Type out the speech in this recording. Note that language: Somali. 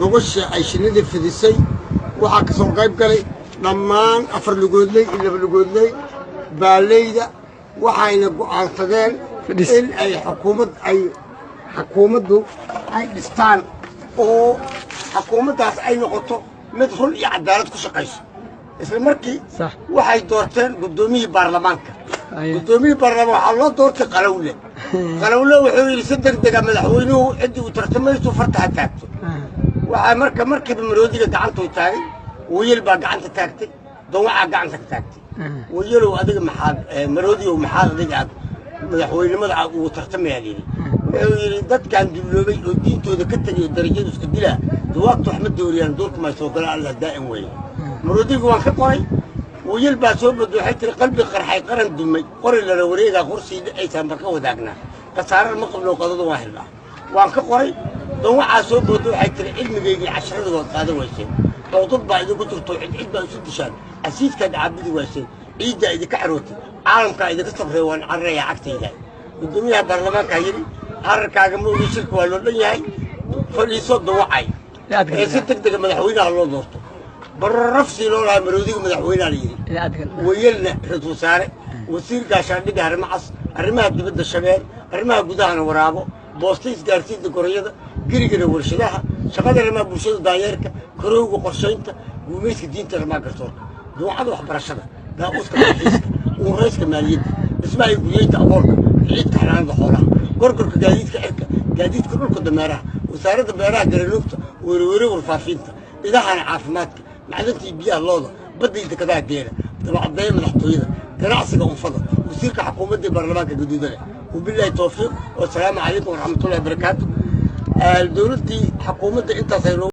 Gogosha ay shinnidii fidisay waxaa ka soo qayb galay dhammaan afar lugoodley iyo laba lugoodley baaleyda. Waxayna go'aansadeen in ay xukuumad ay xukuumaddu ay dhistaan oo xukuumaddaas ay noqoto mid run iyo cadaalad ku shaqayso. Isla markii waxay doorteen guddoomiyihii baarlamaanka. Guddoomiyihii baarlamaan waxaa loo doortay Qalowle. Qalowle wuxuu yidhi, si deg dega madaxweynuhu ciddii uu tartamaysu farta ha taagto. Waxaa marka markiiba maroodiga gacantuu taagay, wayel baa gacanta taagtay, dawacaa gacanta ka taagtay. Wayelow, adiga maxaad, maroodiyow, maxaad adiga aad madaxweynimada aad ugu tartamayaa? Yidhi, wuxuu yidhi, dadkan dulloobay oo diintooda ka tegay oo darajadu iska dilaa, duwaagta wax ma dooriyaan, duurka may soo gala, Allah daa'im weeye. Maroodiga waan ka qoray. Wayel baa soo bodo, waxay tiri, qalbi qarxay, qaran dumay, qori lala wareegaa, qorsii dhacaysaan barka wadaagnaa, khasaarana ma qabno, qadada waan helnaa. Waan ka qoray. Dawacaa soo boodo, waxay tiri, cilmigaygii casharada waad qaadan wayseen, cudud baa idinku jirto, cid baa isu dishaan, casiidkaad caabudi wayseen, ciiddaa idinka carootay, caalamkaa idinka sabrey, waan cararayaa cagtayda. Guddoomiyaha baarlamaankaa yidhi, cararkaaga ma ogi, shirka waa loo dhan yahay, fadhiiso dawacay, ee si deg dega madaxweynaha loo doorto. Bararafsii loo lahaa, maroodiga madaxweynaha la yidhi, wayelna ra-iisul wasaare, wasiir gaashaandhigga Harimacas, arrimaha dibadda Shabeel, arrimaha gudahana Waraabo, boosta isgaarsiinta Gorayada, gerigana warshadaha, shaqada arrimaha bulshada Daanyeerka, karowga qorshaynta, guumayska diinta arrimaha garsoorka, duucada waxbarashada, daa-uuska dalxiiska, uurayska maaliyadda, dhismaha iyo guryeynta aboorka, ciidka xanaanada xoolaha, gorgorka gaadiidka cirka, gaadiidka dhulka dameeraha, wasaaradda beeraha garanuugta, werwere warfaafinta, idahana caafimaadka, macdanta iyo biyaha looda, badda iyo dekadaha geela, dabacaddeeya madaxtooyada, ganacsiga unfada, wasiirka xukuumadda iyo baarlamaanka gaduudane. Wabilaahi towfiiq, wasalaamu calaykum waraxmatullahi wabarakaatu. Dowladdii xukuumadda intaasay noo